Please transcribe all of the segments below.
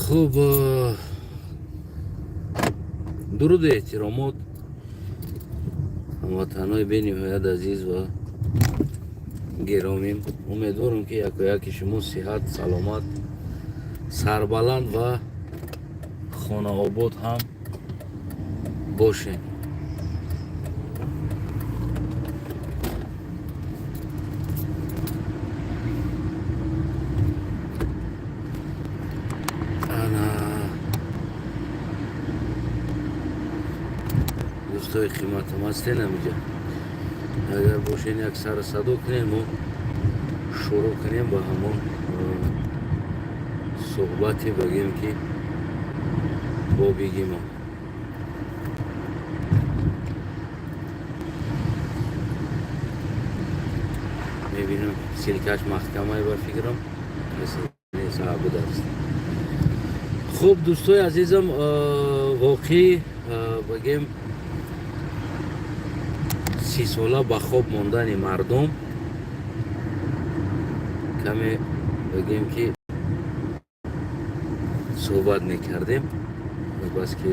Хуб, дуруду эҳтиромот, ҳамватанҳои бениҳоят азиз ва гиромим. Умедворам, ки якояки шумо сиҳат, саломат, сарбаланд ва хонаобод ҳам бошед. Ана, дӯстои қиматам, ҳастен ҳамиҷа? Агар бошен, як сару садо кунем, мо шурӯъ кунем ба ҳамон суҳбате, бигем, ки бобигимо. Мебинам, ссылка ш маҳкамае, ба фикрам будааст. Хуб, дӯстои азизам, воқеӣ бигем, 30 сола ба хоб мондани мардум каме, бигем, ки суҳбат мекардем, бас ки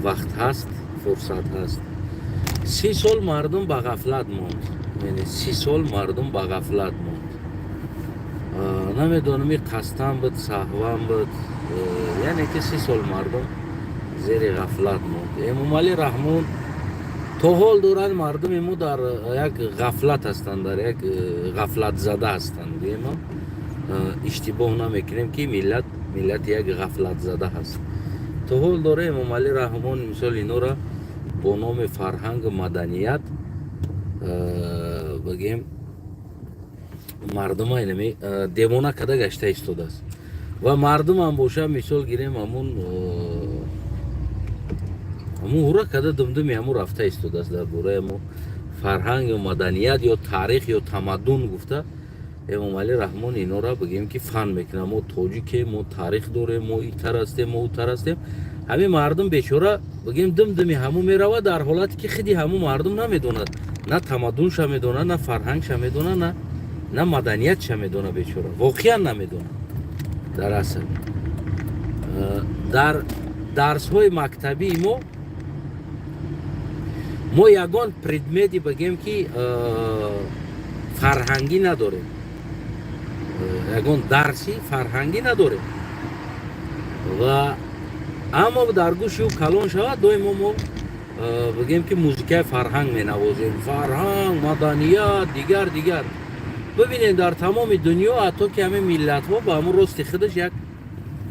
вақт ҳаст, фурсат ҳаст. 30 сол мардум ба ғафлат монд, яъне 30 сол мардум ба ғафлат монд. Намедонам, и қасдан буд, саҳван буд, яъне ки 30 сол мардум зери ғафлат монд. Эмомалӣ Раҳмон то ҳол доранд, мардуми мо дар як ғафлат ҳастанд, дар як ғафлатзада ҳастанд. Гӯем, иштибоҳ намекунем, ки миллат, миллати як ғафлатзада ҳаст. То ҳол дора Эмомалӣ Раҳмон, мисол, инора бо номи фарҳангу маданият, бигем, мардума инами девона када гашта истодааст. Ва мардумам боша, мисол гирем, ҳамун ҳура када думдуми ҳамун рафта истодааст. Дар бораи ҳамо фарҳанг ё маданият ё таърих ё тамаддун гуфта, Эмомалӣ Раҳмон инора, бигем, ки фан мекунад: мо тоҷикем, мо таърих дорем, мо итар ҳастем, мо утар ҳастем. Ҳамин мардум бечора, бигем, дум-думи ҳамун меравад, дар ҳолате ки хиди ҳамун мардум намедонад, на тамаддунша медонад, на фарҳангша медонад, на маданиятша медонад. Бечора воқеан намедонад. Дар асл, дар дарсҳои мактабии мо ягон предмети, бигем, ки фарҳангӣ надорем, ягон дарси фарҳангӣ надорем. Ва аммо дар гӯши ӯ калон шавад, доимо мо, бигем, ки музикаи фарҳанг менавозем, фарҳанг, маданият, дигар, дигар. Бибинед, дар тамоми дунё, ҳатто ки ҳамин миллатҳо ба ҳамун рости худаш як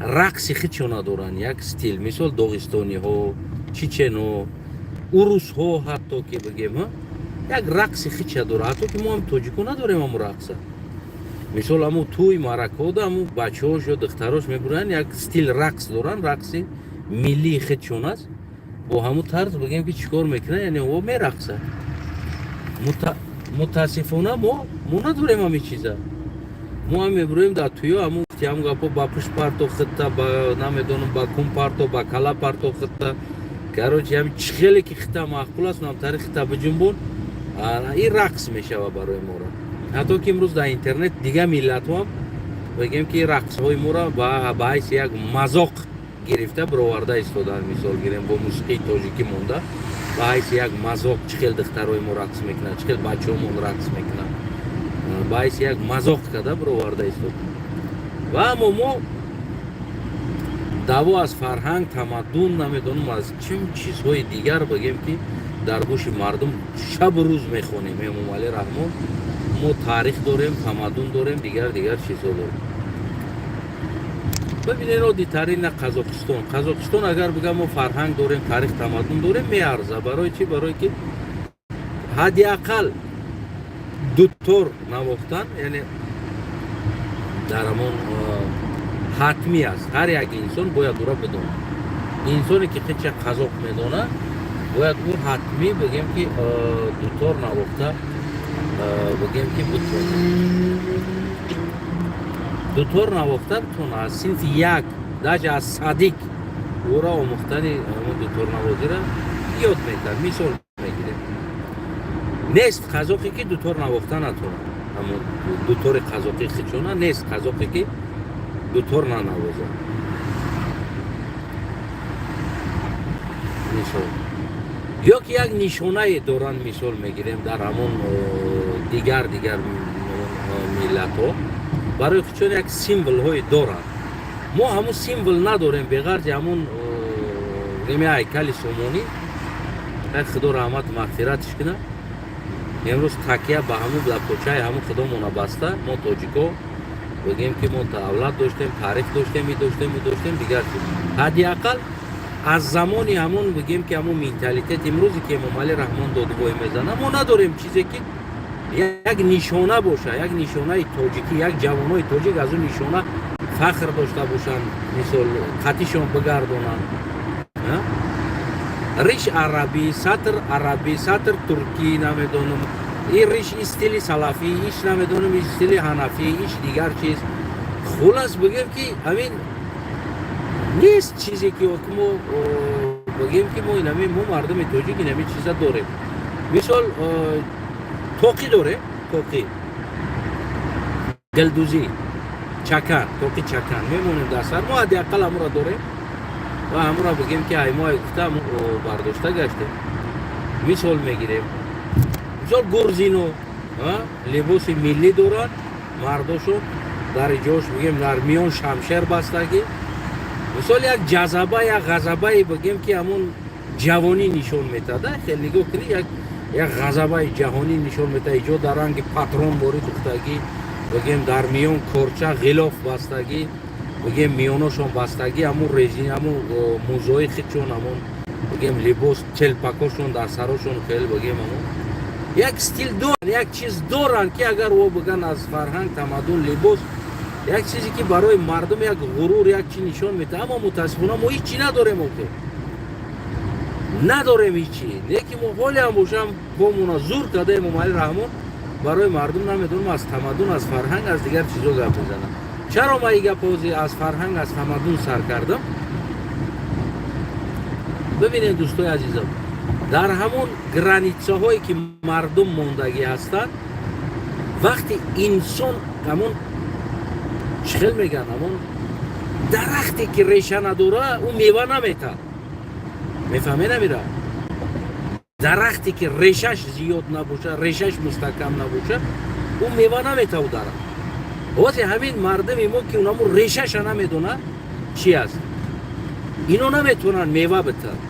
рақси худшона доранд, як стил. Мисол, доғистониҳо, чечено, урусҳо, ҳатто ки, бигем, як рақси худша дорад. Ҳатто ки мо ҳам тоҷико надорем ҳамун рақса. Мисол, ҳамун тӯй маъракаода ҳамун бачаҳош ё духтарош мебуранд, як стил рақс доранд, рақси миллии худшон аст. Бо ҳамун тарз, бигем, ки чӣ кор мекунанд, яъне о мерақсад. Мутаассифона, мо надорем ҳамин чиза. Мо ҳам мебуроем дар туё, ҳамун ҳам гапо: ба пушт парто хитта, ба намедонам, ба кун парто, ба кала парто хитта. Короче, ҳами чӣ хеле ки хита маъқул аст, намтари хита биҷунбон, ин рақс мешава барои моро. Ҳатто ки имрӯз дар интернет дигар миллатҳо ҳам, бигем, ки рақсҳои моро ба ҳайси як мазоқ гирифта бироварда истодаанд. Мисол гирем, бо мусиқии тоҷикӣ монда, ба ҳайси як мазоқ, чӣ хел духтарои мо рақс мекунанд, чӣ хел бачаҳомон рақс мекунанд, ба ҳайси як мазоқ карда бироварда истод. Ва аммо мо даъво аз фарҳанг, тамаддун, намедонам, аз чим чизҳои дигар, бигем, ки дар гӯши мардум шабу рӯз мехонем: Эмомалӣ Раҳмон, мо таърих дорем, тамаддун дорем, дигар, дигар чизҳо дорем. Бибинед, оддитарин на Қазоқистон. Қазоқистон агар бигам, мо фарҳанг дорем, таърих, тамаддун дорем, меарза. Барои чӣ? Барое ки ҳадди ақал дутор навохтан, яъне дар ҳамон ҳатмӣ аст, ҳар як инсон бояд ура бидонад. Инсоне ки хича қазоқ медонад, бояд ӯ ҳатмӣ, бигем, ки дутор навохта, бигем, ки битонад, дутор навохта битонад. Аз синфи як, даже аз садик ӯра омӯхтани ҳамон дуторнавозиро ёд метавад. Мисол мегирем, нест қазоқе ки дутор навохта натонад, ҳамон дутори қазоқӣ хичона. Нест қазоқе ки дутор нанавозад. Мисол, ё ки як нишонае доранд, мисол мегирем, дар ҳамон дигар миллатҳо барои худшон як символҳое доранд. Мо ҳамун символ надорем, беғарзи ҳамун геми ҳайкали Сомонӣ, як Худо раҳмат мағфиратиш кунад. Имрӯз такя ба ҳамун лапочаи ҳамун худомона баста, мо тоҷико бигем, ки мо давлат доштем, таърих доштем, и доштем, у доштем, дигар чиз. Ҳадди ақал аз замони ҳамун, бигем, ки ҳамун менталитет имрӯзе, ки Эмомалӣ Раҳмон додубой мезанад, мо надорем чизе, ки як нишона боша, як нишонаи тоҷикӣ, як ҷавонои тоҷик аз он нишона фахр дошта бошанд, мисол, қатишон бигардонанд. Риш арабӣ, сатр арабӣ, сатр туркӣ, намедонам, и риш и стили салафӣ, иш намедонам, и стили ҳанафӣ, иш дигар чиз. Хулас, бигем, ки ҳамин нест чизе, ки мо бигем, ки мо инами, мо мардуми тоҷик инами чиза дорем. Мисол, тоқӣ дорем, тоқӣ, гилдузӣ, чакан, тоқи чакан мемонем дар сар. Мо ҳадди ақал ҳамура дорем ва ҳамура, бигем, ки аймое гуфта бардошта гаштем. Мисол мегирем, мисол, гурзино либоси миллӣ доранд мардошон, дар ҷош, бигем, дар миён шамшер бастагӣ. Мисол, як ҷазаба, як ғазабае, бигем, ки ҳамун ҷавонӣ нишон метада. Хел нигоҳ кунӣ, як ғазабаи ҷаҳонӣ нишон метад. Иҷо дар ранги патрон бори духтагӣ, бигем, дар миён корча, ғилоф бастагӣ, бигем, миёношон бастагӣ, ҳамун резин, ҳамун мӯзои худшон, ҳамун, бигем, либос, челпакошон дар сарошон, хел, бигем, ҳамун як стил доранд, як чиз доранд, ки агар о биган аз фарҳанг, тамаддун, либос, як чизе, ки барои мардум як ғурур, як чи нишон метаҳад. Аммо мутаассифона мо ҳеҷ чӣ надорем, охе надорем ҳичи. Не ки мо ҳолиам бошам помона зур карда, Эмомалӣ Раҳмон барои мардум, намедонам, аз тамаддун, аз фарҳанг, аз дигар чизо гап мезанам. Чаро ма и гапози аз фарҳанг, аз тамаддун сар кардам? Бибинед, дӯстои азизам, дар ҳамон границаҳое, ки мардум мондагӣ ҳастанд, вақте инсон ҳамон чӣ хел мегӯянд, ҳамон дарахте, ки реша надора, ӯ мева наметад. Мефаҳме, намира? Дарахте, ки решаш зиёд набошад, решаш мустаҳкам набошад, ӯ мева наметав дарахт. Ҳози ҳамин мардуми мо, ки унаму решаша намедонад чи аст, ино наметавонанд мева битанд.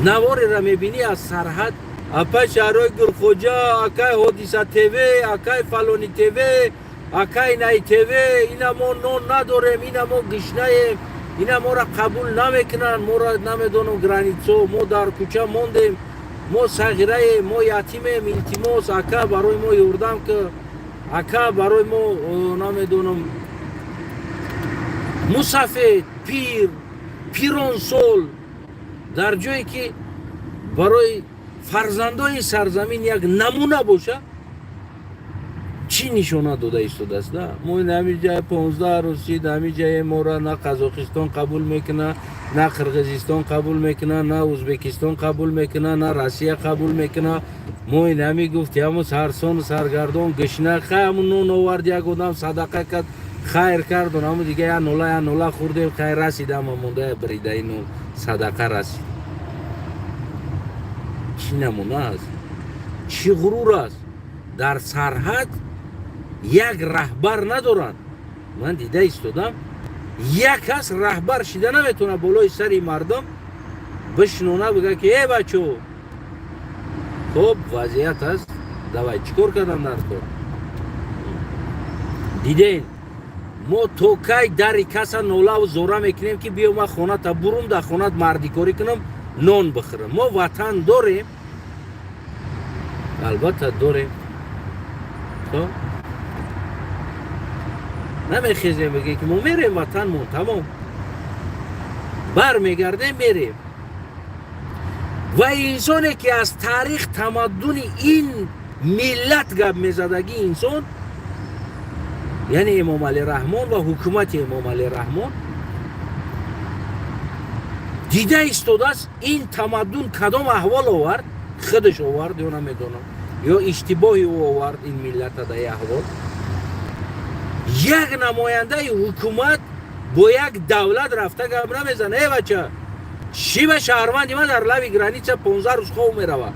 Наворера мебинӣ аз сарҳад: «Апай шаҳрҳои Гурхоҷа, акай Ҳодиса ТВ, акай фалони ТВ, акай най ТВ, ина мо нон надорем, ина мо гишнаем, ина моро қабул намекунанд, моро, намедонам, границо, мо дар кӯча мондем, мо сағираем, мо ятимем, илтимос, ака, барои мо ёрдам ки, ака, барои мо», намедонам. Мусафед, пир, пиронсол дар ҷое, ки барои фарзандои сарзамин як намуна боша, чӣ нишона дода истодааст? Да мо ҳамиҷа 15 рӯз шид, ҳамиҷае моро на Қазоқистон қабул мекуна, на Қирғизистон қабул мекуна, на Ӯзбекистон қабул мекуна, на Россия қабул мекуна. Мо инами гуфти ҳамо сарсону саргардон, гишна. Хай, ҳамун нон овард, як одам садақа кард, хайр кард, ҳаму дига як нола, як нола хӯрдем, хайр расид, ама монда бридаи нон садақа расид. Чӣ намуна аст, чӣ ғурур аст? Дар сарҳад як раҳбар надоранд. Ман дида истодам, як кас раҳбар шида наметавонад, болои сари мардум бишинона, бигӯяд, ки э бачо, хуб вазъият аст, давай, чӣ кор кардан дар кор? Диден, мо то кай дари каса нолаву зора мекунем, ки биё, ман хоната бурум, дар хонат мардикорӣ кунам, нон бихӯрам? Мо ватан дорем, албатта дорем. Хоб намехезем, бигем, ки мо мерем ватанмон, тамом, бармегардем, мерем. Ва инсоне, ки аз таърих, тамаддуни ин миллат гап мезадагӣ инсон, яъне Эмомалӣ Раҳмон ва ҳукумати Эмомалӣ Раҳмон, дида истодааст, ин тамаддун кадом аҳвол овард, худаш овард ё намедонам, ё иштибоҳи ӯ овард ин миллата дар аҳвол. Як намояндаи ҳукумат бо як давлат рафта гап намезана: «Э бача, Чӣ ба шаҳрванди ман дар лаби граница 15 рӯз хов меравад?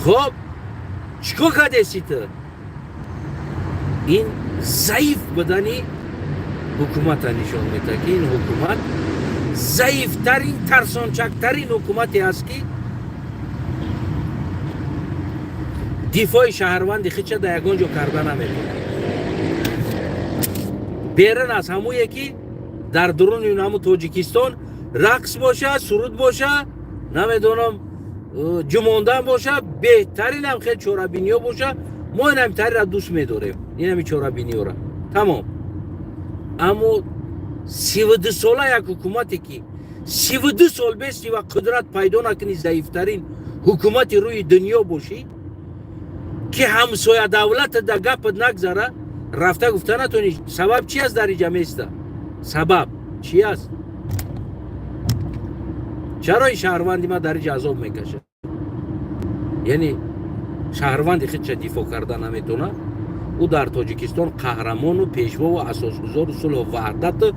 Хоб, чӣ кор кардеси ту? Ин заиф будани ҳукумата нишон медиҳад, ки ин ҳукумат заифтарин, тарсончактарин ҳукумате аст, ки дифои шаҳрванди худша дар ягон ҷо карда наметавонад, берун аз ҳамое ки дар дуруни ҳаму Тоҷикистон рақс боша, суруд боша, намедонам, ҷумондан боша, беҳтаринам хел чорабиниҳо боша. Мо инами тариро дӯст медорем, инами чорабиниҳоро, тамом. Аммо 32 сола як ҳукумате, ки 32 сол бести ва қудрат пайдо накунӣ, заифтарин ҳукумати рӯи дунё бошӣ, ки ҳамсоя давлата да гапат нагзара, рафта гуфта натонӣ, сабаб чи аст, дар иҷа места, сабаб чи аст, чаро ин шаҳрванди ма дар иҷа азоб мекашад? Яъне шаҳрванди худша дифоъ карда наметавонад. Ӯ дар Тоҷикистон қаҳрамону пешвову асосгузору сулҳу ваҳдату,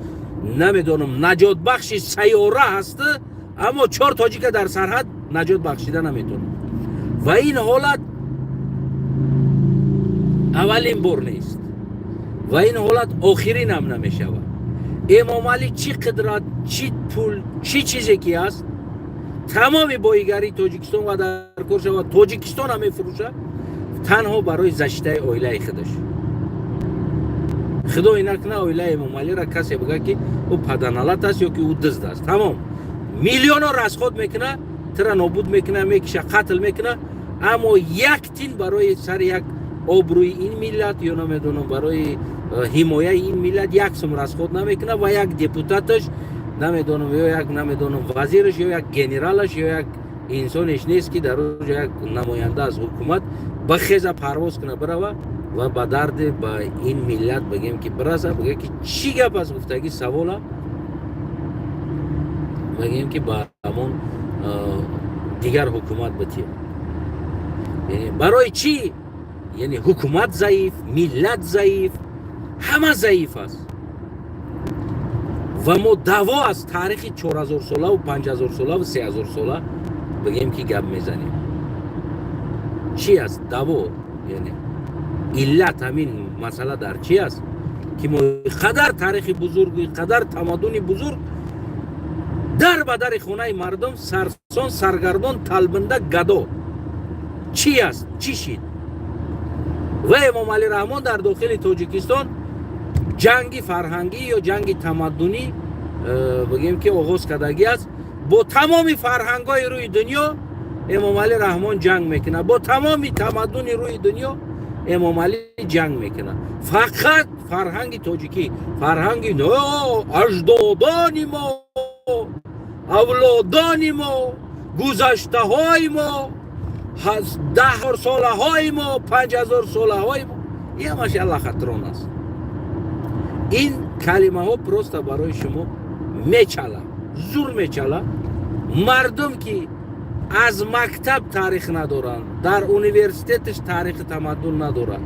намедонам, наҷотбахши сайёра ҳаст, аммо чор тоҷика дар сарҳад наҷот бахшида наметавонад. Ва ин ҳолат аввалин бор нест ва ин ҳолат охиринам намешавад. Эмомалӣ чӣ қудрат, чӣ пул, чӣ чизе ки аст, тамоми боигарии Тоҷикистон ва дар кор шавад, Тоҷикистона мефурӯшад танҳо барои защитаи оилаи худаш. Худо накуна оилаи Эмомалиро касе бигӯяд, ки ӯ паданалат аст ё ки ӯ дизд аст. Тамом, миллионо расход мекуна, тира нобуд мекуна, мекиша, қатл мекуна, аммо як тин барои сари як обрӯи ин миллат ё, намедонам, барои ҳимояи ин миллат як сум расход намекуна. Ва як депутаташ, намедонам, ё як, намедонам, вазираш, ё як генералаш, ё як инсонеш нест, ки дар оҷо як намоянда аз ҳукумат ба хеза парвоз куна, бирава ва ба дарди ба ин миллат, бигем, ки бираса, бигем, ки чӣ гап аст, гуфтаги савола, бигем, ки ба ҳамон дигар ҳукумат бития. Барои чӣ? Яъне ҳукумат заиф, миллат заиф, ҳама заиф аст. Ва мо даъво аз таърихи 4000-солаву 5000-солаву 3000-сола, бигем, ки гап мезанем. Чӣ аст даъво? Яъне иллат ҳамин масъала дар чӣ аст, ки мо қадар таърихи бузургу қадар тамаддуни бузург дар ба дари хонаи мардум сарсон, саргардон, талбинда, гадо чӣ аст, чӣ шид? Ва Эмомалӣ Раҳмон дар дохили Тоҷикистон ҷанги фарҳангӣ ё ҷанги тамаддунӣ, бигем, ки оғоз кардагӣ аст. Бо тамоми фарҳангҳои рӯи дунё Эмомалӣ Раҳмон ҷанг мекунад, бо тамоми тамаддуни рӯи дунё Эмомалӣ ҷанг мекунад. Фақат фарҳанги тоҷикӣ, фарҳанги аҷдодони мо, авлодони мо, гузаштаҳои мо, 10 ҳазорсолаҳои мо, 5000-солаҳои мо, ин ҳамаш лохотрон аст. Ин калимаҳо просто барои шумо мечала, зур мечала. Мардум, ки аз мактаб таърих надоранд, дар университеташ таърихи тамаддун надорад,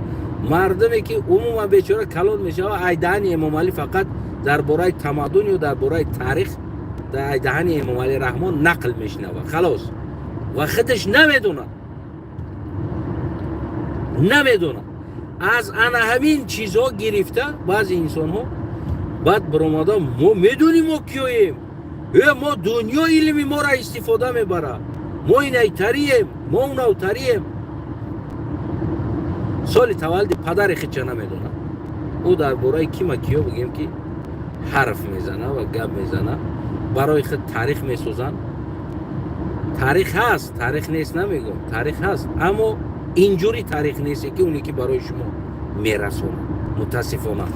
мардуме ки умуман бечора калон мешавад, айдаҳани Эмомалӣ фақат дар бораи тамаддун ё дар бораи таърих дар айдаҳани Эмомалӣ Раҳмон нақл мешунавад, халос. Ва худаш намедонад, намедонад. Аз ана ҳамин чизҳо гирифта баъзе инсонҳо баъд баромада: «Мо медонем, мо киёем, мо дунё илми моро истифода мебарад, мо инайтарием, мо унавтарием». Соли таваллуди падари худша намедонад. Ӯ дар бораи кима киё, бигем, ки ҳарф мезана ва гап мезана, барои худ таърих месозанд. Таърих ҳаст, таърих нест намегӯм, таърих ҳаст, аммо инҷури таърих несте, ки оне ки барои шумо мерасонад. Мутаассифона,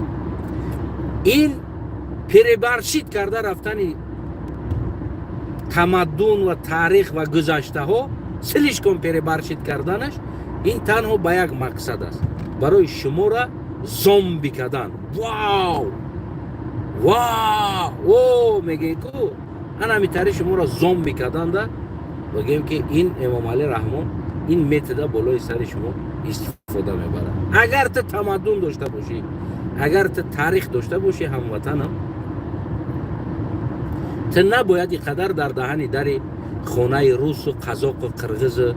ин переборщить карда рафтани тамаддун ва таърих ва гузаштаҳо, слишком переборщить карданаш, ин танҳо ба як мақсад аст: барои шуморо зомби кардан. Вау, вау, о мегӯед ку, ана ҳамин шуморо зомби карданда, бигӯем, ки ин Эмомалӣ Раҳмон ин метода болои сари шумо истифода мебарад. Агар ту тамаддун дошта бошӣ, агар ту таърих дошта бошӣ, ҳамватанам. Ту набояд ин қадар дар даҳани дари хонаи русу, қазоқу, қирғизу,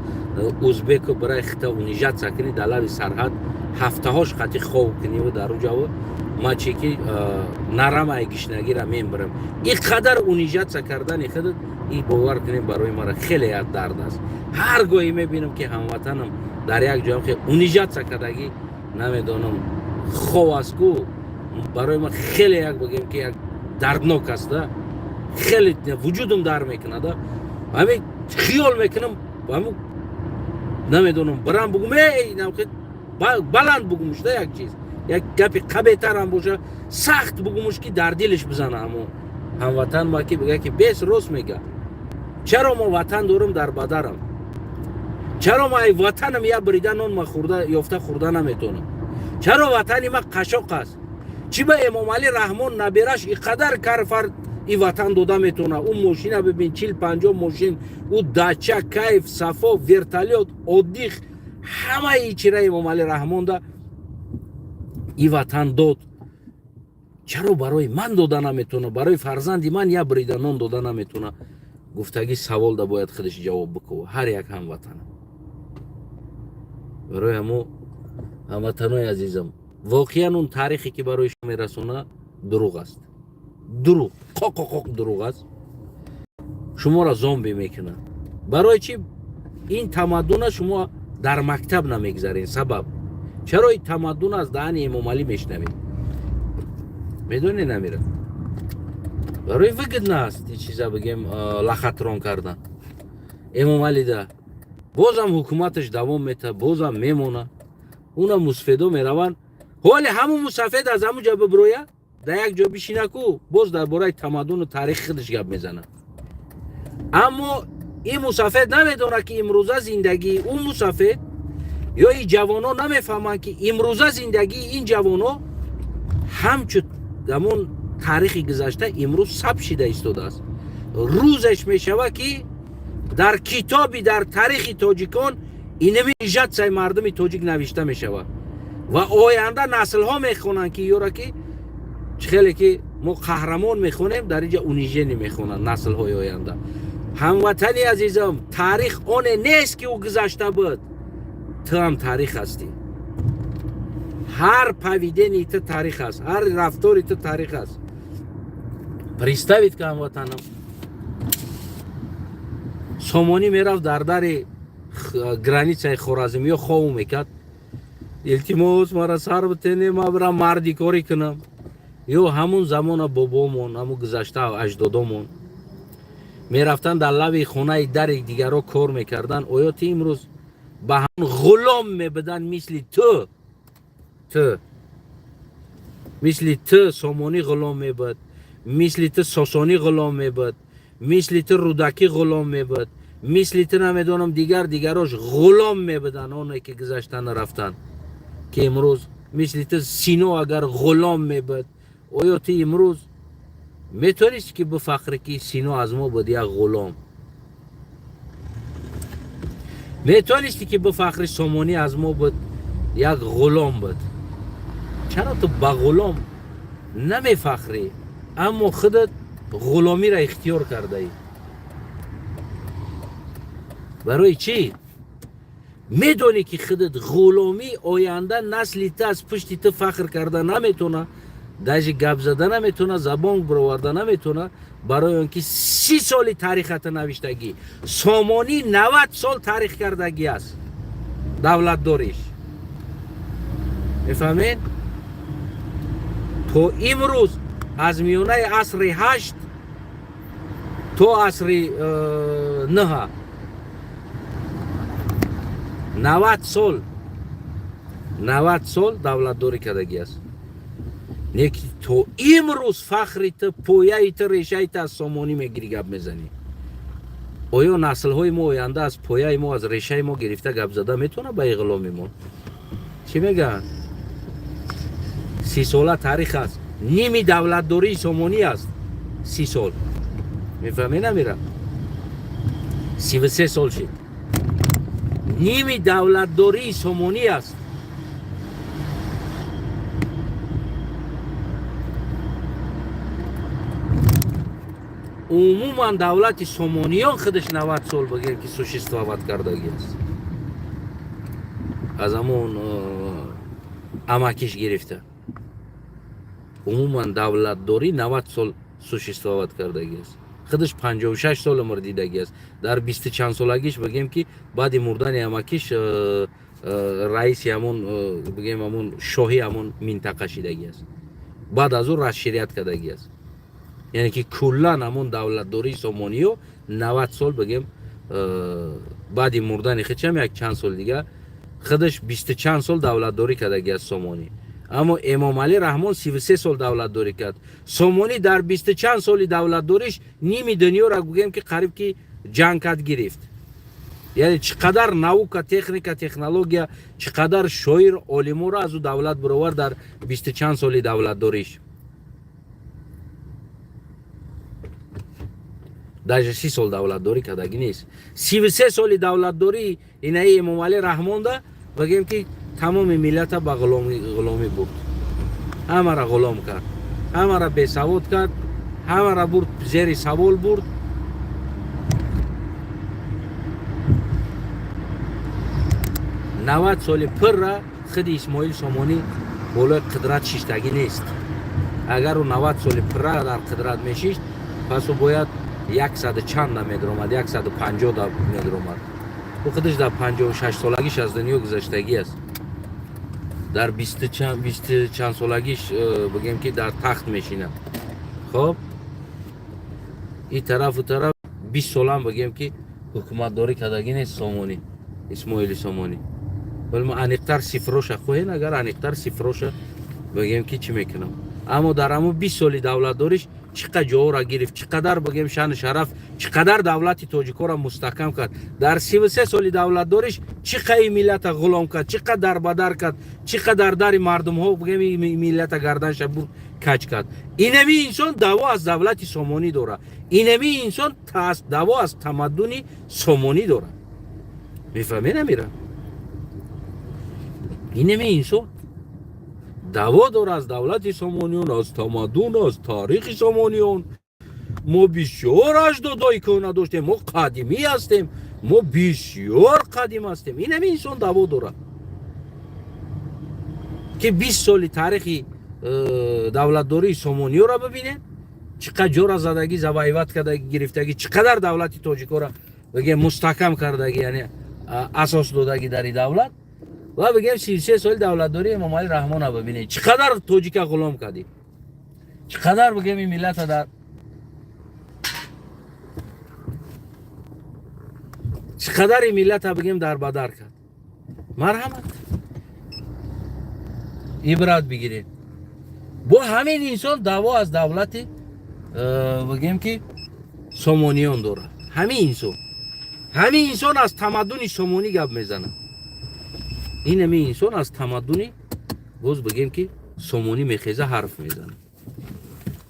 узбеку барои хита унижаться кунӣ, дар лаби сарҳад ҳафтаҳош қати хов куниву дар уҷаву ма чи ки нарамаи гишнагира мембирам. Ин қадар унижаться кардани худат, и бовар кунем, барои мара хеле як дард аст. Ҳар гоҳе мебинам, ки ҳамватанам дар як ҷоям хе унижаться кардагӣ, намедонам, хов аст ку, барои ман хеле як, бигем ки, як дарднок аст да, хеле вуҷудам дар мекунад. Ҳамин хиёл мекунам, ҳамин намедонам, бирам бугум, эй, баланд бугумш да, як чиз, як гапи қабетарам боша, сахт бугумуш, ки дар дилаш бизана ҳамон ҳамватан ма, ки бига, ки бес рост мега. Чаро мо ватан дорам, дар бадарам? Чаро ма ай ватанам як бирида нон ма хурда ёфта хурда наметонам? Чаро ватани ма қашоқ аст? Чӣ ба Эмомалӣ Раҳмон набераш и қадар карфар и ватан дода метона? Ӯ мошина бибин, 40-50 мошин, ӯ дача, кайф, сафо, вертолёт, отдых, ҳамаи чира Эмомалӣ Раҳмонда и ватан дод. Чаро барои ман дода наметона, барои фарзанди ман як бирида нон дода наметона? Гуфтагӣ саволда бояд худаш ҷавоб бикова ҳар як ҳамватана. Барои ҳамо, ҳамватанои азизам, воқеан он таърихе, ки барои шумо мерасона, дурӯғ аст, дурӯғ, қоқоқоқ дурӯғ аст. Шуморо зомби мекунад. Барои чӣ ин тамаддуна шумо дар мактаб намегзаред? Сабаб, чаро ин тамаддун аз даҳани Эмомалӣ мешнавед? Медонед, намира, барои выгодно аст ин чиза, бигем, лохотрон кардан Эмомалида. Бозам ҳукуматаш давом мета, бозам мемона. Уна мусфедо мераванд. Ҳоли ҳамун мусафед аз ҳамун ҷо биброя, дар як ҷо бишина ку, боз дар бораи тамаддуну таърихи худаш гап мезанад. Аммо ин мусафед намедонад, ки имрӯза зиндагии ӯ мусафед ё ин ҷавоно намефаҳманд, ки имрӯза зиндагии ин ҷавоно ҳамчун ҳамон таърихи гузашта имрӯз сабт шида истодааст. Рӯзеш мешавад, ки дар китоби, дар таърихи тоҷикон инами ижатсаи мардуми тоҷик навишта мешавад ва оянда наслҳо мехонанд, ки ёра ки чӣ хеле ки мо қаҳрамон мехонем, дар инҷа унижение мехонанд наслҳои оянда. Ҳамватани азизам, таърих оне нест, ки ӯ гузашта буд. Ту ҳам таърих ҳастӣ. Ҳар поведение ту таърих аст, ҳар рафтори ту таърих аст. Представить ка, ҳамватанам, Сомонӣ мерафт, дар дари границаи Хоразмиё хову мекард: «Илтимос, мара сар битене, ма бирам мардикорӣ кунам». Ё ҳамун замона бобомон, ҳамун гузашта аҷдодомон мерафтанд, дар лаби хонаи дари дигарро кор мекарданд. Оё ту имрӯз ба ҳамун ғулом мебуданд? Мисли ту, мисли ту Сомонӣ ғулом мебуд, мисли ту Сосонӣ ғулом мебуд, мисли ту Рӯдакӣ ғулом мебуд, мисли ту, намедонам, дигар дигарош ғулом мебуданд, оне ки гузаштан рафтанд, ки имрӯз мисли ту Сино агар ғулом мебуд, оё ту имрӯз метавонисти ки бифахрӣ, ки Сино аз мо буд як ғулом? Метавонисти ки бифахрӣ, Сомонӣ аз мо буд, як ғулом буд? Чаро ту ба ғулом намефахрӣ, аммо худат ғуломиро ихтиёр кардаӣ? Барои чӣ? Медонӣ, ки худат ғуломӣ, оянда насли ту аз пушти ту фахр карда наметавона, даже гап зада наметавона, забон бироварда наметавона, барои он ки 30 соли таърихата навиштагӣ. Сомонӣ 90 сол таърих кардагӣ аст давлатдориш, мефаҳмед? То имрӯз, аз миёнаи асри ҳашт то асри ныҳа, 90 сол, 90 сол давлатдорӣ кардагӣ аст. Не ки то имрӯз фахри ту, пояи ту, решаи ту аз Сомонӣ мегирӣ, гап мезанӣ. Оё наслҳои мо оянда аз пояи мо, аз решаи мо гирифта гап зада метавона ба иғломи мо? Чӣ мегӯянд? 30сола таърих аст, ними давлатдории Сомонӣ аст 30 сол. Мефаҳмӣ, намира, 33 сол шид, ними давлатдории Сомонӣ аст. Умуман давлати Сомониён худаш 90 сол бигем ки существовать кардагӣ аст, аз ҳамон амакиш гирифта. Умуман давлатдорӣ 90 сол существовать кардагӣ аст. Худаш 56 сол умр дидагӣ аст. Дар бисту чанд солагиш бигем ки баъди мурдани амакиш раиси ҳамон, бигем, ҳамон шоҳи ҳамон минтақа шидагӣ аст. Баъд аз ӯ расширять кардагӣ аст. Яъне ки куллан ҳамон давлатдории Сомониё 90 сол бигем, баъди мурдани худшам як чанд сол дига худаш бисту чанд сол давлатдорӣ кардагӣ аст Сомонӣ. Аммо Эмомалӣ Раҳмон 33 сол давлатдорӣ кард. Сомонӣ дар бисту чанд соли давлатдориш ними дунёро гӯем ки қариб ки ҷанг кард, гирифт. Яъне чӣ қадар наука, техника, технология, чӣ қадар шоир, олиморо аз ӯ давлат баровард дар бисту чанд соли давлатдориш. Даже 30 сол давлатдорӣ кардагӣ нест. 33 соли давлатдорӣ инаи Эмомалӣ Раҳмонда бигем ки тамоми миллата ба ғуломӣ бурд, ҳамара ғулом кард, ҳамара бесавод кард, ҳамара бурд, зери савол бурд. 90 соли пурра худи Исмоил Сомонӣ болои қудрат шиштагӣ нест. Агар ӯ 90 соли пурра дар қудрат мешишт, пас ӯ бояд яксаду чанда медаромад, 150 да медаромад. Ӯ худаш дар 56 солагиш аз дунё гузаштагӣ аст. Дар бисту чанд солагиш бигем ки дар тахт мешинад. Хоб, и тарафу тараф 20 солам бигем ки ҳукуматдорӣ кардагӣ нест Сомонӣ, Исмоили Сомонӣ. Вале мо аниқтар цифроша хоҳем, агар аниқтар цифроша бигем ки чӣ мекунам. Аммо дар ҳамон 20 соли давлатдориш чӣ қадр ҷоҳоро гирифт, чӣ қадар бигем шаъну шараф, чӣ қадар давлати тоҷикоро мустаҳкам кард. Дар 33 соли давлатдориш чӣ қадр миллата ғулом кард, чӣ қадр дарбадар кард, чӣ қадар дари мардумҳо бигем миллата гарданша бурд, каҷ кард. Инами инсон даъво аз давлати Сомонӣ дорад, инами инсон даъво аз тамаддуни Сомонӣ дорад. Мефаҳмед амира? Инами инсон даъво дорад аз давлати Сомониён, аз тамаддун, аз таърихи Сомониён. Мо бисёр аҷдодои кӯҳна доштем, мо қадимӣ ҳастем, мо бисёр қадим ҳастем. Инами инсон даъво дорад, ки 20 соли таърихи давлатдории Сомониёро бибинед, чӣ қадр ҷора задагӣ, завоевать кардагӣ, гирифтагӣ, чӣ қадар давлати тоҷикоро бигем мустаҳкам кардагӣ, яъне асос додагӣ дар и давлат. Ва бигем 33 соли давлатдории Эмомалӣ Раҳмона бибинед, чӣ қадар тоҷика ғулом кардӣ, чӣ қадар бигем ин миллата дар чӣ қадар ин миллата бигем дарбадар кард. Марҳамат, ибрат бигиред. Бо ҳамин инсон даъво аз давлати бигем ки Сомониён дорад. Ҳамин инсон аз тамаддуни Сомонӣ гап мезанад. Ин ҳамин инсон аз тамаддуни боз бигем ки Сомонӣ мехеза, ҳарф мезанад.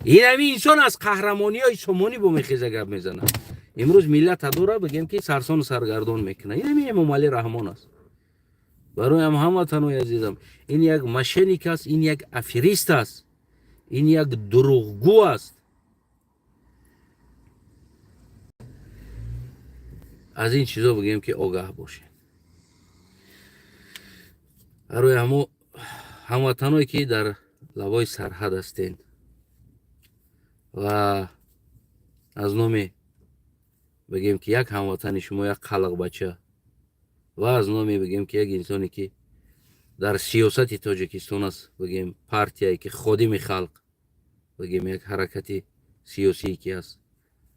Ин ҳамин инсон аз қаҳрамониҳои Сомонӣ бо мехеза, гап мезанад. Имрӯз миллата дора бигем ки сарсону саргардон мекунад. Ин ҳамин Эмомалӣ Раҳмон аст. Бароям, ҳамватанои азизам, ин як мошенник аст, ин як аферист аст, ин як дурӯғгӯ аст. Аз ин чизо бигем ки огаҳ бошед. Барои ҳамо ҳамватаное ки дар лабои сарҳад ҳастед ва аз номи бигем ки як ҳамватани шумо, як қалақбача, ва аз номи бигем ки як инсоне ки дар сиёсати Тоҷикистон аст, бигем партияе ки ходими халқ, бигем як ҳаракати сиёсие ки аст,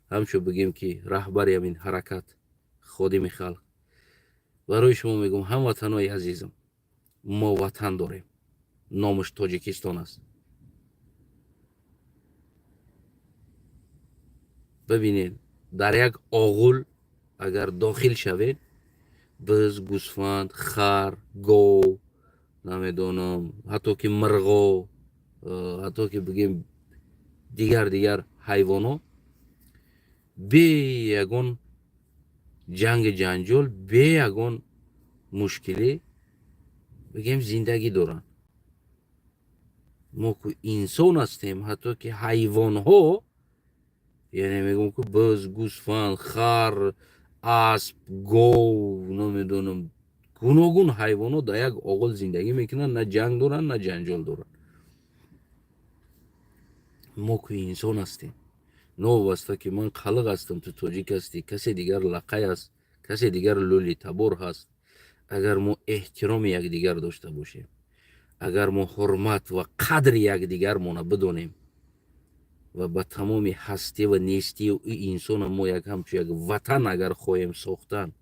ҳамчун бигем ки раҳбари ҳамин ҳаракат ходими халқ, барои шумо мегӯм: ҳамватанои азизам, мо ватан дорем, номаш Тоҷикистон аст. Бибинед, дар як оғул агар дохил шавед, биз, гӯсфанд, хар, гов, намедонам, ҳатто ки мирғо, ҳатто ки бигем дигар дигар ҳайвонҳо бе ягон ҷанги ҷанҷол, бе ягон мушкилӣ бигем зиндагӣ доранд. Мо ку инсон ҳастем, ҳатто ки ҳайвонҳо Яъне мегӯм, ки буз, гӯсфанд, хар, асп, гов, намедонам, гуногун ҳайвонот дар як оғил зиндагӣ мекунанд, на ҷанг доранд, на ҷанҷол доранд. Мо ку инсон ҳастем. Новобаста ки ман қалиқ ҳастам, ту тоҷик ҳастӣ, касе дигар лақай аст, касе дигар лӯлитабор ҳаст, агар мо эҳтироми якдигар дошта бошем, агар мо ҳурмат ва қадри якдигармона бидонем ва ба тамоми ҳастӣ ва нестии инсона мо як ҳамчун як ватан агар хоҳем сохтан,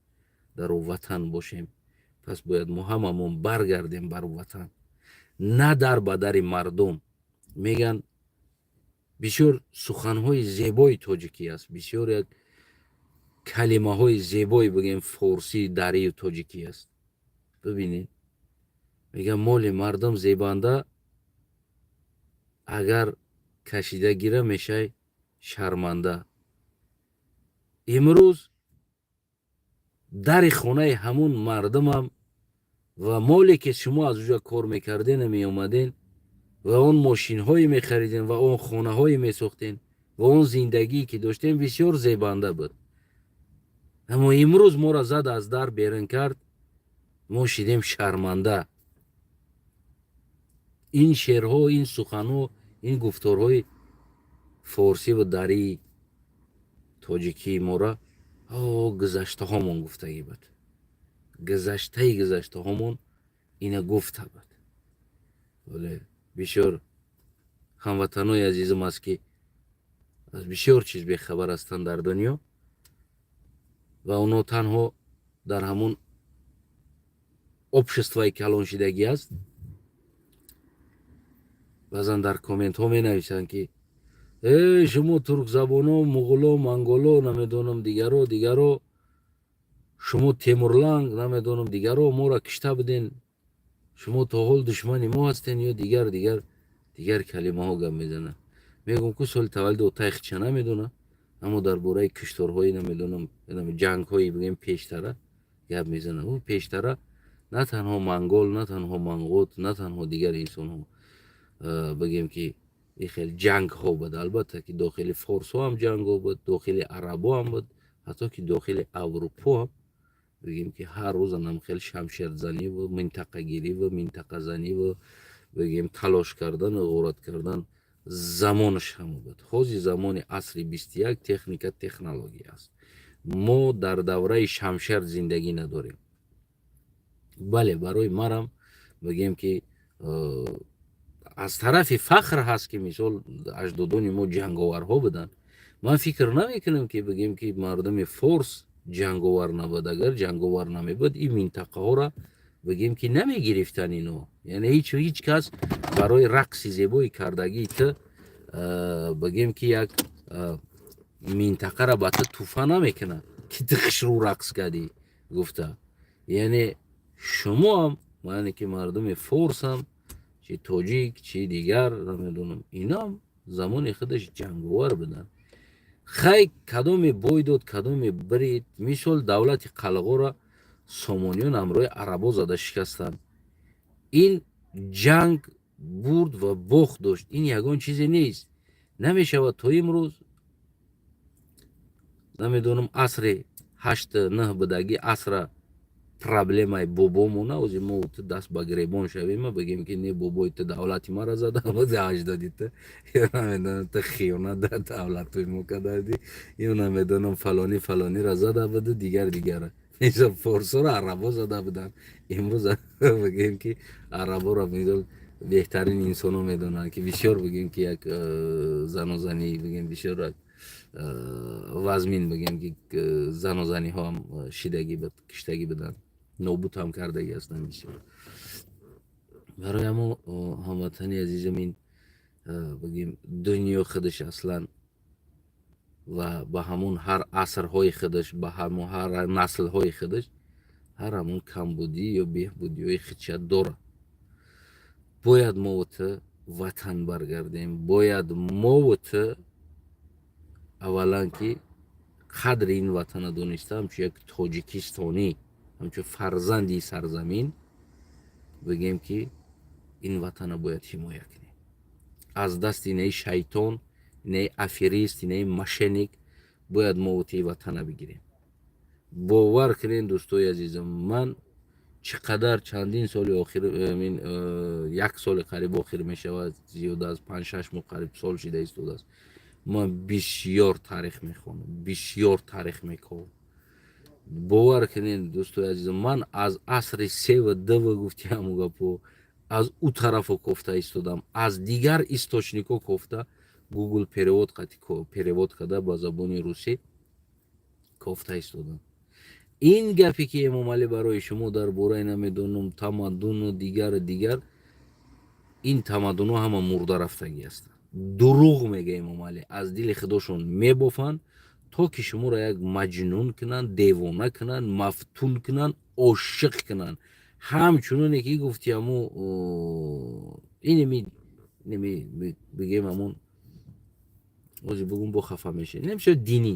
дар о ватан бошем, пас бояд мо ҳамамон баргардем бар ватан, на дар ба дари мардум. Меган, бисёр суханҳои зебои тоҷикӣ аст, бисёр як калимаҳои зебои, бигем, форсӣ, дарию тоҷикӣ аст. Бибинед, мегӯям, моли мардум зебанда, агар кашида гира, мешай шарманда. Имрӯз дари хонаи ҳамун мардумам ва моле ки шумо аз уҷа кор мекардену меомаден ва он мошинҳое мехаридем ва он хонаҳое месохтем ва он зиндагие ки доштем, бисёр зебанда буд. Аммо имрӯз моро зад, аз дар берун кард, мо шидем шарманда. Ин шеърҳо, ин суханҳо, ин гуфторҳои форсӣ ва дарии тоҷикии мора гузаштаҳомон гуфтагӣ буд, гузаштаи гузаштаҳомон ина гуфта буд. Вале бисёр ҳамватанои азизам аст, ки аз бисёр чиз бехабар ҳастанд дар дунё ва онҳо танҳо дар ҳамон общество и калоншидагӣ аст. Баъзан дар комментҳо менависанд, ки э, шумо туркзабоно, муғуло, монголо, намедонам, дигаро, дигаро, шумо Темурланг, намедонам, дигаро, моро кишта буден, шумо то ҳол душмани мо ҳастен ё дигар, дигар, дигар калимаҳо гап мезананд. Мегӯм, ку соли таваллуди отайхча намедонам, аммо дар бораи кишторҳои, намедонам, ҷангҳои, бигем, пештара гап мезанам. Ӯ пештара на танҳо монгол, на танҳо мангут, на танҳо дигар инсонҳо, бигем, ки и хел ҷангҳо буд. Албатта, ки дохили форсҳо ҳам ҷангҳо буд, дохили арабо ҳам буд, ҳатто ки дохили Аврупо ҳам, бигем, ки ҳар рӯз анам хел шамшерзаниву минтақагириву минтақазаниву, бигем, талош кардану ғорат кардан замонаш ҳамо буд. Ҳозир замони асри 21, техника, технология аст. Мо дар давраи шамшер зиндагӣ надорем. Бале, барои марам, бигем, ки аз тарафи фахр ҳаст, ки мисол аҷдодони мо ҷанговарҳо буданд. Ман фикр намекунам, ки, бигем, ки мардуми форс ҷанговар набуд. Агар ҷанговар намебуд, ин минтақаҳоро, бигем, ки намегирифтан ино. Яъне ҳеҷ кас барои рақси зебои кардагии ту, бигем, ки як минтақаро ба ту туфа намекунад, ки ту хушрӯ рақс кардӣ гуфта. Яъне шумоам, яъне ки мардуми форсам, чи тоҷик, чи дигар, намедонам, инам замони худаш ҷанговар буданд. Хай, кадоме бой дод, кадоме бирид. Мисол, давлати Қалғоро Сомониён ҳамроҳи арабо зада шикастанд. Ин ҷанг бурд ва бохт дошт, ин ягон чизе нест. Намешавад то имрӯз, намедонам, асри ҳашт, нӯҳ будагӣ асра проблемаи бобомона ози мо ту даст ба гиребон шавем, бигем, ки не, бобои ту давлати мара зада, аҷдоди ту, ё намедонам, ту хиёнат дар давлатои мо кардадӣ, ё намедонам, фалонӣ фалониро зада буду, дигар, дигара. Мисол, форсоро арабо зада буданд. Имрӯз, бигем, ки араборо, мисол, беҳтарин инсонҳо медонанд, ки бисёр, бигем, ки як занозанӣ, бигем, бисёр як вазмин, бигем, ки занозаниҳоам шидагӣ буд, киштагӣ буданд, нобуд ҳам кардагӣ ҳастанд бисёр. Барои ҳамо, ҳамватани азизам, ин, бигем, дунё худаш аслан ва ба ҳамун ҳар асрҳои худаш, ба ҳамун ҳар наслҳои худаш ҳар ҳамун камбудӣ ё беҳбудиҳои худша дорад. Бояд мову ту ватан баргардем. Бояд мову ту аввалан ки қадри ин ватана дониста, ҳамчун як тоҷикистонӣ, ҳамчун фарзанди сарзамин, бигем, ки ин ватана бояд ҳимоя кунем аз дасти инаи шайтон. Инаи аферист, инаи мошенник. Бояд мо ути ватана бигирем. Бовар кунед, дӯстои азизам, ман чӣ қадар чандин соли охир, як соли қариб охир мешавад, зиёда аз 5-6 моҳ қариб сол шида истодааст, ман бисёр таърих мехонам, бисёр таърих мековам. Бовар кунед, дӯстои азизам, ман аз асри сева два гуфти ҳаму гапо аз ӯ тарафо кофта истодам, аз дигар источник ҳо кофта, Google перевод перевод карда, ба забони русӣ кофта истодам. Ин гапе ки Эмомалӣ барои шумо дар бораи, намедонам, тамаддуну дигар дигар, ин тамаддунҳо ҳама мурда рафтагӣ ҳастанд. Дурӯғ мега Эмомалӣ, аз дили худошон мебофанд, то ки шуморо як маҷнун кунанд, девона кунанд, мафтун кунанд, ошиқ кунанд. Ҳамчуноне ки гуфти ҳаму инеми бигем, ҳамун ози бугум, бо хафа мешавед, намешавад. Динӣ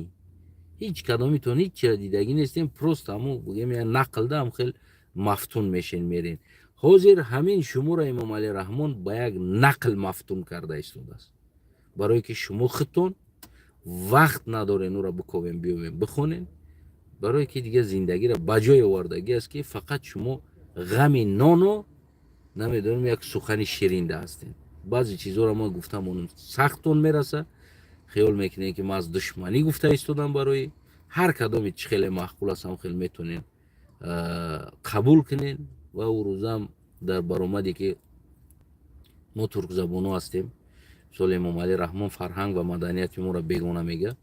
ҳеҷ кадомитон ҳеҷ чира дидагӣ нестем, просто ҳаму бигем, я нақлда ҳам хел мафтун мешен, мерен. Ҳозир ҳамин шуморо Эмомалӣ Раҳмон ба як нақл мафтун карда истодааст, барое ки шумо худтон вақт надорен ӯра биковем, биёвем, бихонем, барое ки дигар зиндагиро ба ҷой овардагӣ аст, ки фақат шумо ғами нону, намедонам, як сухани ширинда ҳастем. Баъзе чизҳоро ман гуфтам, он сахтон мераса, хиёл мекунем, ки ман аз душманӣ гуфта истодам. Барои ҳар кадоме чӣ хеле маъқул аст, ҳам хел метонем қабул кунем. Ва ӯ рӯзам дар баромаде ки мо туркзабоно ҳастем, мисол, Эмомалӣ Раҳмон фарҳанг ва маданияти моро бегона мега.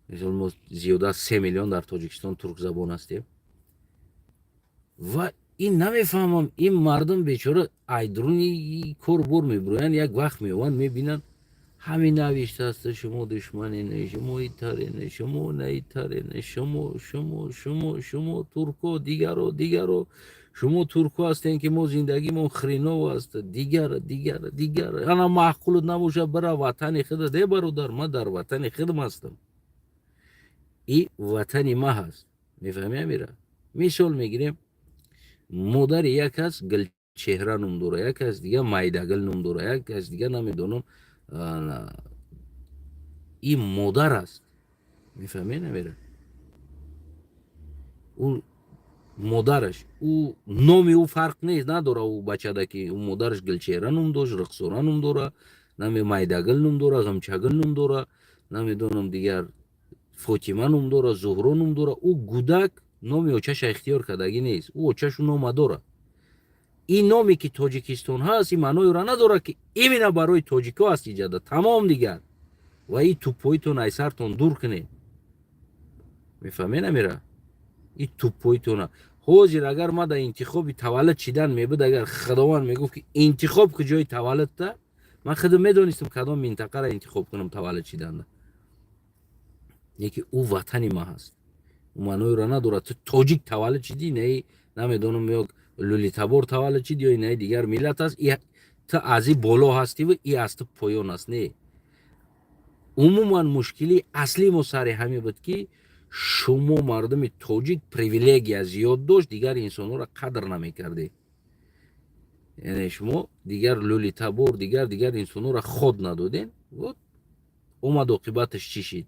Мисол, мо зиёда аз 3 миллион дар Тоҷикистон туркзабон ҳастем ва ин намефаҳмам, ин мардум бечора айдруни кор бор мебироянд, як вақт меованд, мебинанд, ҳамин навиштааст: шумо душманене, шумо итарене, шумо наитарене, шумо, шумо, шумо, шумо турко, дигаро, дигаро, шумо турко ҳастем, ки мо зиндагимон хреново аст, дигар, дигар, дигар. Ана маъқулут набошад, бира ватани худат. Э, бародар, ман дар ватани худам ҳастам, и ватани ма ҳаст, мефаҳми? Амира мисол мегирем: модари як кас Гулчеҳра ном дора, як кас дига Майдагул ном дора, як кас дига намедонам. Ин модар аст, мефаҳме? Намера ӯ модараш, ӯ номи ӯ фарқ нест, надора. Ӯ бачада ки ӯ модараш Гулчеҳра ном дошт, Рухсора ном дора, наме Майдагул ном дора, Ғамчагул ном дора, намедонам, дигар Фотима ном дора, Зуҳро ном дора. Ӯ гудак номи очаша ихтиёр кардагӣ нест, ӯ очашу нома дора. Ин номе ки Тоҷикистон ҳаст, ин маъноеро надорад, ки именно барои тоҷико аст. Иҷада тамом дигар ва ин туппоитон ай сартон дур кунед, мефаҳме? Намера ин туппоитона. Ҳозир агар ма дар интихоби таваллуд шидан мебуд, агар Худованд мегуфт, ки интихоб ку ҷои таваллудта, ман худам медонистам, кадом минтақаро интихоб кунам таваллуд шиданда. Леки ӯ ватани ма ҳаст, ӯ маъноеро надорад, ту тоҷик таваллуд шидӣ, не, намедонам, ё лулитабор таваллуд шид, ё инаи дигар миллат аст, ту аз и боло ҳастиву и аз ту поён аст. Не, умуман мушкилии аслии мо сари ҳамин буд, ки шумо мардуми тоҷик привилегия зиёд дошт, дигар инсонҳоро қадр намекардед. Яъне шумо дигар лулитабор, дигар дигар инсонҳоро ход надоден. Вот омад, оқибаташ чӣ шид?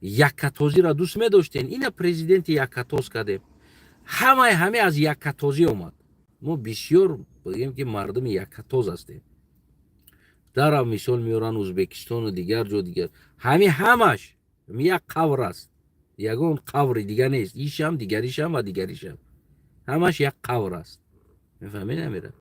Яккатозиро дӯст медоштен, ина президенти яккатоз кардем. Ҳамаи ҳаме аз яккатозӣ омад. Мо бисёр бигем, ки мардуми яккатоз ҳастем. Дара мисол меоранд Ӯзбекистону дигар ҷо дигар. Ҳами ҳамаш як қавр аст, ягон қаври дига нест. Ишам, дигаришам ва дигаришам, ҳамаш як қавр аст, мефаҳмед? Намера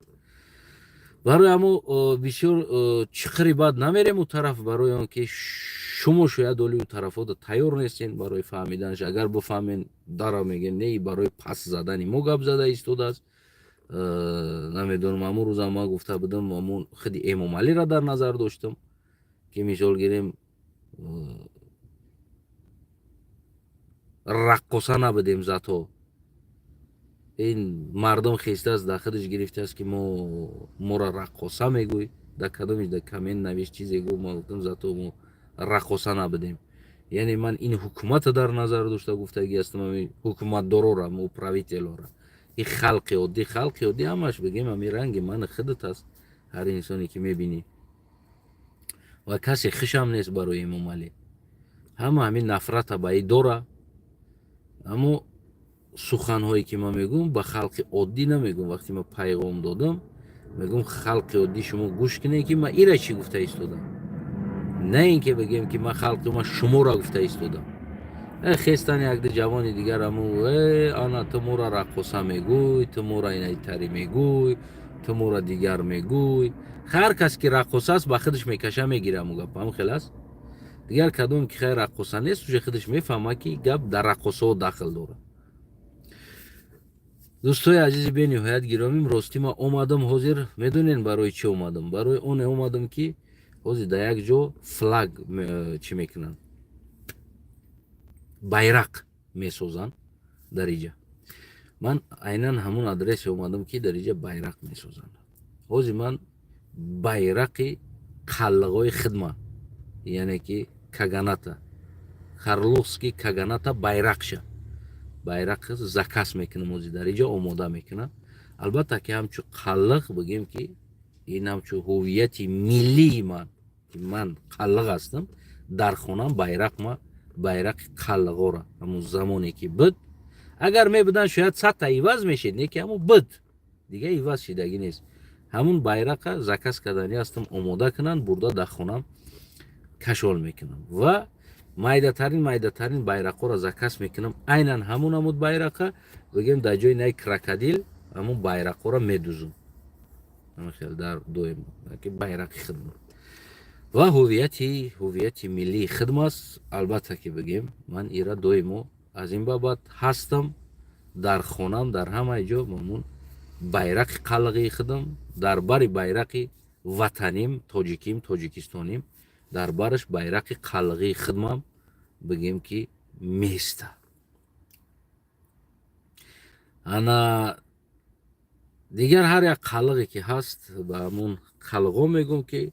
барои ҳамо бисёр чиқири бад намерем у тараф, барои он ки шумо шояд оли у тарафода тайёр нестен барои фаҳмиданаш. Агар бифаҳмен, дара мегем: не, барои пас задани мо гап зада истодааст. Намедонам, ҳамун рӯзам ман гуфта будам, ҳамун худи Эмомалиро дар назар доштам, ки мисол гирем, раққоса набудем, зато ин мардум хестааст, дар худаш гирифтааст, ки мо моро раққоса мегӯй. Дар кадомиш дар коммент навишт, чизе гуфт. Ма гуфтам: зато мо раққоса набудем. Яъне ман ин ҳукумата дар назар дошта гуфтагӣ ҳастам, ҳукуматдорора, мо правитель ора. Ин халқи оддӣ, халқи оддӣ ҳамаш бигем, ҳами ранги мани худат аст. Ҳар инсоне ки мебинӣ. Ва касе хушам нест барои Эмомалӣ, ҳама ҳамин нафрата ба и дора. Аммо суханҳое ки ман мегӯм, ба халқи оддӣ намегӯм. Вақте ман пайғом додам, мегӯм: халқи оддӣ, шумо гӯш кунед, ки ман ира чӣ гуфта истодам, на ин ки бигем, ки ман халқи ман шуморо гуфта истодам. Хестан якди ҷавони дигар аму: «Ана, ту моро раққоса мегӯй, ту моро инайтарӣ мегӯй, ту моро дигар мегӯй». Ҳар кас ки раққоса аст, ба худаш мекаша, мегира аму гап. Ҳам хел аст. Дигар кадом ки хай раққоса нест, уже худаш мефаҳмад, ки гап дар раққосаҳо дахл дорад. Дӯстои азизи бениҳоят гиромим, ростӣ ман омадам ҳозир. Медонен, барои чӣ омадам? Барои оне омадам, ки ҳозир дар як ҷо флаг чӣ мекунанд, байрақ месозанд. Дар иҷа ман айнан ҳамон адресе омадам, ки дар иҷа байрақ месозанд. Ҳозир ман байрақи қаллағои хидма, яъне ки каганата, Карлукский каганата, байрақша, байрақ заказ мекунам. Ҳозир дар иҷа омода мекунам. Албатта ки ҳамчун қаллиқ бигем, ки ин ҳамчун ҳуввияти миллии ман, ки ман қаллиқ ҳастам, дар хонам байрақ ма, байрақи қаллиғора, ҳамун замоне ки буд, агар мебудан, шояд садта иваз мешед, не ки ҳамун буд, дига иваз шидагӣ нест. Ҳамун байрақа заказ кардани ҳастам, омода кунанд, бурда дар хонам кашол мекунам ва майдатарин, майдатарин байрақҳоро заказ мекунам. Айнан ҳамун намуд байрақа, бигем, дар ҷои най крокодил ҳамун байрақҳоро медузум хел дар доим, ки байрақи хидмат ва ҳуввияти миллии хидм аст. Албатта ки бигем, ман ира доимо аз ин бабат ҳастам. Дар хонам, дар ҳамаи ҷо мамун байрақи қалғии худам, дар бари байрақи ватаним, тоҷиким, тоҷикистоним, дар бараш байрақи қалғии хидмам, бигем, ки места. Ана дигар ҳар як қалғе ки ҳаст, ба ҳамун қалғо мегӯм, ки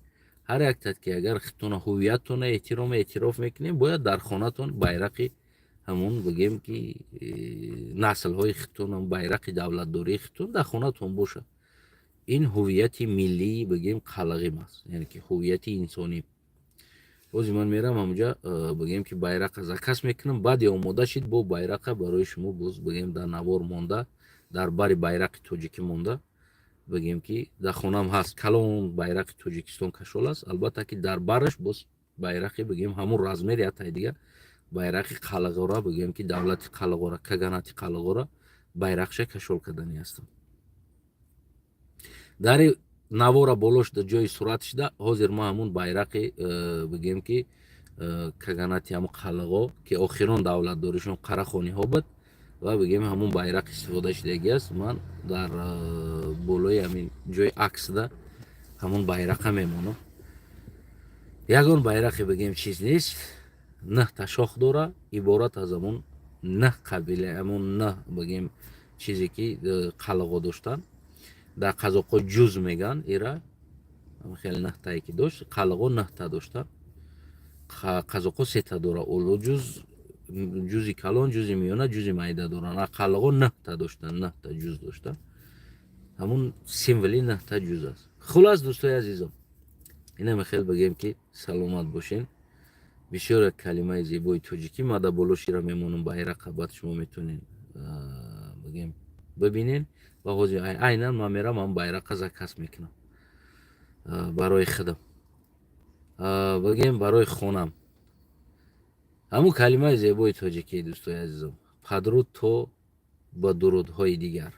ҳар яктат ки агар худтона, ҳуввияттона эҳтиром, эътироф мекунем, бояд дар хонатон байрақи ҳамун, бигем ки наслҳои худтон, байрақи давлатдории худтон дар хонатон бошад. Ин ҳуввияти миллии, бигем, қалғим аст, яъне ки ҳуввияти инсонӣ. Бози ман мерам ҳамуҷа, бигем ки байрақа заказ мекунам. Баъде омода шид, бо байрақа барои шумо боз, бигем, дар навор монда, дар бари байрақи тоҷикӣ монда, бигем ки дар хонам ҳаст, калон байрақи Тоҷикистон кашол аст. Албатта ки дар бараш боз байрақи, бигем, ҳамун размер ятай дигар байрақи қалғора, бигем ки давлати қалғора, каганати қалғора байрақша кашол кардани ҳастам. Дари навора боло шуда, ҷои сурат шуда. Ҳозир ма ҳамун байрақи, бигем ки каганати ҳамун қалғо, ки охирон давлатдоришон Қарахониҳо буд, ва бигем, ҳамун байрақ истифода шудагӣ аст. Ман дар болои ҳамин ҷои аксда ҳамун байрақа мемонам. Ягон байрақе, бигем, чиз нест, наҳта шох дора, иборат аз ҳамун наҳ қабила, ҳамун наҳ, бигем, чизе ки қалғо доштанд. Дар қазоқҳо ҷуз меган ира. Хеле наҳтае ки дошт, қалғо наҳта доштанд, қазоқҳо сета дора: улу ҷуз, ҷузи калон, ҷузи миёна, ҷузи майда доранд. А қалғо наҳта доштанд, наҳта ҷуз доштанд. Ҳамун символи наҳта ҷуз аст. Хулас, дӯстои азизом, инаме хел, бигем ки саломат бошен. Бисёр як калимаи зебои тоҷикӣ. Ма дар боло шира мемонам байрақа, баъд шумо метавонед, бигем, бибинен. Ва ҳозир айнан ман мерам, ҳам байрақа заказ мекунам барои худам, бигем, барои хонам. Ҳамун калимаи зебои тоҷикӣ. Дӯстои азизом, падруд то ба дурудҳои дигар.